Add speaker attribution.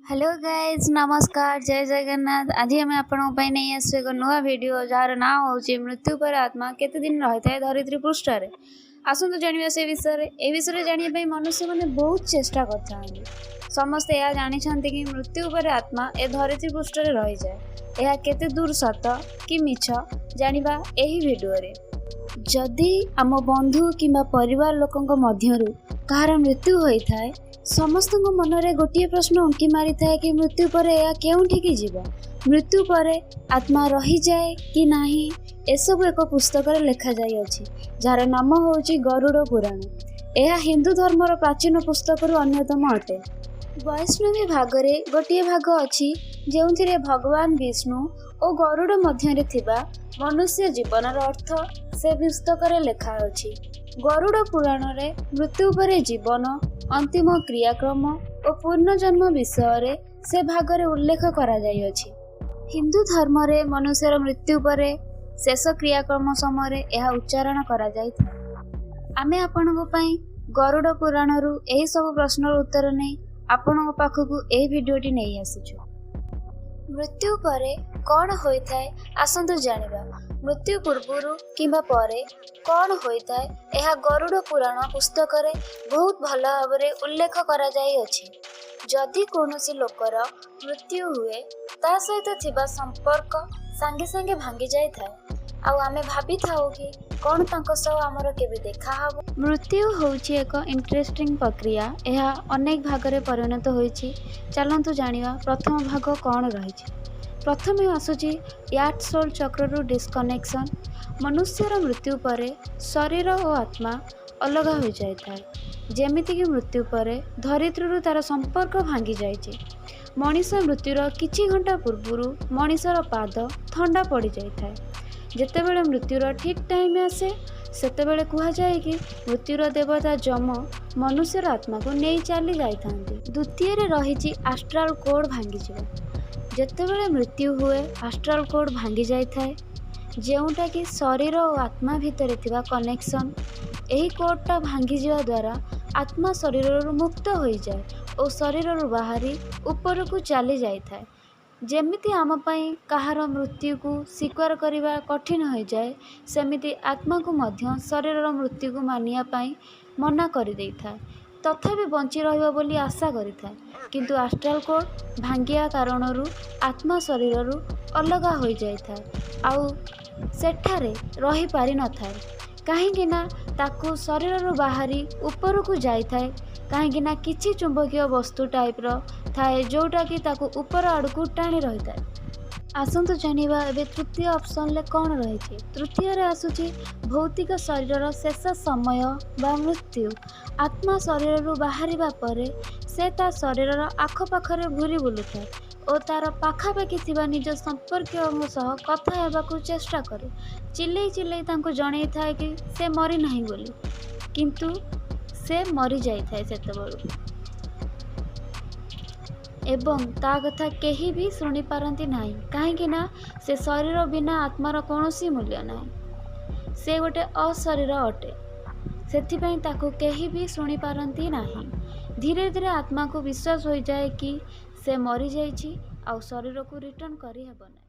Speaker 1: Hello guys, ନମସ୍କାର, ଜୟ ଜଗନ୍ନାଥ। ଆଜି ଆମେ ଆପଣଙ୍କ ପାଇଁ ନେଇ ଆସିଛୁ ଏକ ନୂଆ ଭିଡ଼ିଓ, ଯାହାର ନାଁ ହେଉଛି ମୃତ୍ୟୁ ପରେ ଆତ୍ମା କେତେ ଦିନ ରହିଥାଏ ଧରିତ୍ରୀ ପୃଷ୍ଠରେ। ଆସନ୍ତୁ ଜାଣିବା ସେ ବିଷୟରେ। ଏ ବିଷୟରେ ଜାଣିବା ପାଇଁ ମନୁଷ୍ୟମାନେ ବହୁତ ଚେଷ୍ଟା କରିଥାନ୍ତି। ସମସ୍ତେ ଏହା ଜାଣିଛନ୍ତି କି ମୃତ୍ୟୁ ପରେ ଆତ୍ମା ଏ ଧରିତ୍ରୀ ପୃଷ୍ଠରେ ରହିଯାଏ। ଏହା କେତେ ଦୂର ସତ କି ମିଛ, ଜାଣିବା ଏହି ଭିଡ଼ିଓରେ। ଯଦି ଆମ ବନ୍ଧୁ କିମ୍ବା ପରିବାର ଲୋକଙ୍କ ମଧ୍ୟରୁ କାହାର ମୃତ୍ୟୁ ହୋଇଥାଏ, ସମସ୍ତଙ୍କ ମନରେ ଗୋଟିଏ ପ୍ରଶ୍ନ ଉଙ୍କି ମାରିଥାଏ କି ମୃତ୍ୟୁ ପରେ ଏହା କେଉଁଠିକି ଯିବ, ମୃତ୍ୟୁ ପରେ ଆତ୍ମା ରହିଯାଏ କି ନାହିଁ। ଏସବୁ ଏକ ପୁସ୍ତକରେ ଲେଖାଯାଇଅଛି, ଯାହାର ନାମ ହେଉଛି ଗରୁଡ଼ ପୁରାଣ। ଏହା ହିନ୍ଦୁ ଧର୍ମର ପ୍ରାଚୀନ ପୁସ୍ତକରୁ ଅନ୍ୟତମ ଅଟେ। ବୈଷ୍ଣବୀ ଭାଗରେ ଗୋଟିଏ ଭାଗ ଅଛି, ଯେଉଁଥିରେ ଭଗବାନ ବିଷ୍ଣୁ ଓ ଗରୁଡ଼ ମଧ୍ୟରେ ଥିବା ମନୁଷ୍ୟ ଜୀବନର ଅର୍ଥ ସେ ପୁସ୍ତକରେ ଲେଖା ଅଛି। ଗରୁଡ଼ ପୁରାଣରେ ମୃତ୍ୟୁ ପରେ ଜୀବନ, ଅନ୍ତିମ କ୍ରିୟାକ୍ରମ ଓ ପୁନର୍ଜନ୍ମ ବିଷୟରେ ସେ ଭାଗରେ ଉଲ୍ଲେଖ କରାଯାଇଅଛି। ହିନ୍ଦୁ ଧର୍ମରେ ମନୁଷ୍ୟର ମୃତ୍ୟୁ ପରେ ଶେଷ କ୍ରିୟାକର୍ମ ସମୟରେ ଏହା ଉଚ୍ଚାରଣ କରାଯାଇଥାଏ। ଆମେ ଆପଣଙ୍କ ପାଇଁ ଗରୁଡ଼ ପୁରାଣରୁ ଏହି ସବୁ ପ୍ରଶ୍ନର ଉତ୍ତର ନେଇ ଆପଣଙ୍କ ପାଖକୁ ଏହି ଭିଡ଼ିଓଟି ନେଇ ଆସିଛୁ। ମୃତ୍ୟୁ ପରେ କ'ଣ ହୋଇଥାଏ, ଆସନ୍ତୁ ଜାଣିବା। ମୃତ୍ୟୁ ପୂର୍ବରୁ କିମ୍ବା ପରେ କ'ଣ ହୋଇଥାଏ, ଏହା ଗରୁଡ଼ ପୁରାଣ ପୁସ୍ତକରେ ବହୁତ ଭଲ ଭାବରେ ଉଲ୍ଲେଖ କରାଯାଇଅଛି। ଯଦି କୌଣସି ଲୋକର ମୃତ୍ୟୁ ହୁଏ, ତା ସହିତ ଥିବା ସମ୍ପର୍କ ସାଙ୍ଗେ ସାଙ୍ଗେ ଭାଙ୍ଗି ଯାଇଥାଏ ଆଉ ଆମେ ଭାବିଥାଉ କି କ'ଣ ତାଙ୍କ ସହ ଆମର କେବେ ଦେଖା ହେବ। ମୃତ୍ୟୁ ହେଉଛି ଏକ ଇଣ୍ଟରେଷ୍ଟିଂ ପ୍ରକ୍ରିୟା। ଏହା ଅନେକ ଭାଗରେ ପରିଣତ ହୋଇଛି। ଚାଲନ୍ତୁ ଜାଣିବା ପ୍ରଥମ ଭାଗ କ'ଣ ରହିଛି। ପ୍ରଥମେ ଆସୁଛି ୟାର୍ଥ ସୋଲ୍ ଚକ୍ରରୁ ଡିସକନେକ୍ସନ୍। ମନୁଷ୍ୟର ମୃତ୍ୟୁ ପରେ ଶରୀର ଓ ଆତ୍ମା ଅଲଗା ହୋଇଯାଇଥାଏ। ଯେମିତିକି ମୃତ୍ୟୁ ପରେ ଧରିତ୍ରୀରୁ ତା'ର ସମ୍ପର୍କ ଭାଙ୍ଗି ଯାଇଛି। ମଣିଷ ମୃତ୍ୟୁର କିଛି ଘଣ୍ଟା ପୂର୍ବରୁ ମଣିଷର ପାଦ ଥଣ୍ଡା ପଡ଼ିଯାଇଥାଏ। ଯେତେବେଳେ ମୃତ୍ୟୁର ଠିକ୍ ଟାଇମ୍ ଆସେ, ସେତେବେଳେ କୁହାଯାଏ କି ମୃତ୍ୟୁର ଦେବତା ଯମ ମନୁଷ୍ୟର ଆତ୍ମାକୁ ନେଇ ଚାଲି ଯାଇଥାନ୍ତି। ଦ୍ୱିତୀୟରେ ରହିଛି ଆଷ୍ଟ୍ରାଲ କୋଡ଼୍ ଭାଙ୍ଗିଯିବା। ଯେତେବେଳେ ମୃତ୍ୟୁ ହୁଏ, ଆଷ୍ଟ୍ରାଲ କୋଡ଼୍ ଭାଙ୍ଗି ଯାଇଥାଏ, ଯେଉଁଟାକି ଶରୀର ଓ ଆତ୍ମା ଭିତରେ ଥିବା କନେକ୍ସନ୍। ଏହି କୋଡ଼୍ଟା ଭାଙ୍ଗିଯିବା ଦ୍ୱାରା ଆତ୍ମା ଶରୀରରୁ ମୁକ୍ତ ହୋଇଯାଏ ଓ ଶରୀରରୁ ବାହାରି ଉପରକୁ ଚାଲି ଯାଇଥାଏ। ଯେମିତି ଆମ ପାଇଁ କାହାର ମୃତ୍ୟୁକୁ ସ୍ୱୀକାର କରିବା କଠିନ ହୋଇଯାଏ, ସେମିତି ଆତ୍ମାକୁ ମଧ୍ୟ ଶରୀରର ମୃତ୍ୟୁକୁ ମାନିବା ପାଇଁ ମନା କରିଦେଇଥାଏ। ତଥାପି ବଞ୍ଚି ରହିବ ବୋଲି ଆଶା କରିଥାଏ। କିନ୍ତୁ ଆଷ୍ଟ୍ରାଲ କୋଡ଼୍ ଭାଙ୍ଗିବା କାରଣରୁ ଆତ୍ମା ଶରୀରରୁ ଅଲଗା ହୋଇଯାଇଥାଏ ଆଉ ସେଠାରେ ରହିପାରିନଥାଏ, କାହିଁକି ନା ତାକୁ ଶରୀରରୁ ବାହାରି ଉପରକୁ ଯାଇଥାଏ, କାହିଁକି ନା କିଛି ଚୁମ୍ବକୀୟ ବସ୍ତୁ ଟାଇପ୍ର ଥାଏ, ଯେଉଁଟାକି ତାକୁ ଉପର ଆଡ଼କୁ ଟାଣି ରହିଥାଏ। ଆସନ୍ତୁ ଜାଣିବା ଏବେ ତୃତୀୟ ଅପସନ୍ରେ କ'ଣ ରହିଛି। ତୃତୀୟରେ ଆସୁଛି ଭୌତିକ ଶରୀରର ଶେଷ ସମୟ ବା ମୃତ୍ୟୁ। ଆତ୍ମା ଶରୀରରୁ ବାହାରିବା ପରେ ସେ ତା ଶରୀରର ଆଖପାଖରେ ଘୁରି ବୁଲୁଥାଏ ଓ ତା'ର ପାଖାପାଖି ଥିବା ନିଜ ସମ୍ପର୍କୀୟଙ୍କ ସହ କଥା ହେବାକୁ ଚେଷ୍ଟା କରେ। ଚିଲେଇ ଚିଲେଇ ତାଙ୍କୁ ଜଣେଇଥାଏ କି ସେ ମରିନାହିଁ ବୋଲି, କିନ୍ତୁ ସେ ମରିଯାଇଥାଏ ସେତେବେଳୁ ଏବଂ ତା କଥା କେହି ବି ଶୁଣିପାରନ୍ତି ନାହିଁ, କାହିଁକି ନା ସେ ଶରୀର ବିନା ଆତ୍ମାର କୌଣସି ମୂଲ୍ୟ ନାହିଁ। ସେ ଗୋଟେ ଅଶରୀର ଅଟେ। ସେଥିପାଇଁ ତାକୁ କେହି ବି ଶୁଣିପାରନ୍ତି ନାହିଁ। ଧୀରେ ଧୀରେ ଆତ୍ମାକୁ ବିଶ୍ୱାସ ହୋଇଯାଏ କି ସେ ମରିଯାଇଛି ଆଉ ଶରୀରକୁ ରିଟର୍ଣ୍ଣ କରିହେବ ନାହିଁ।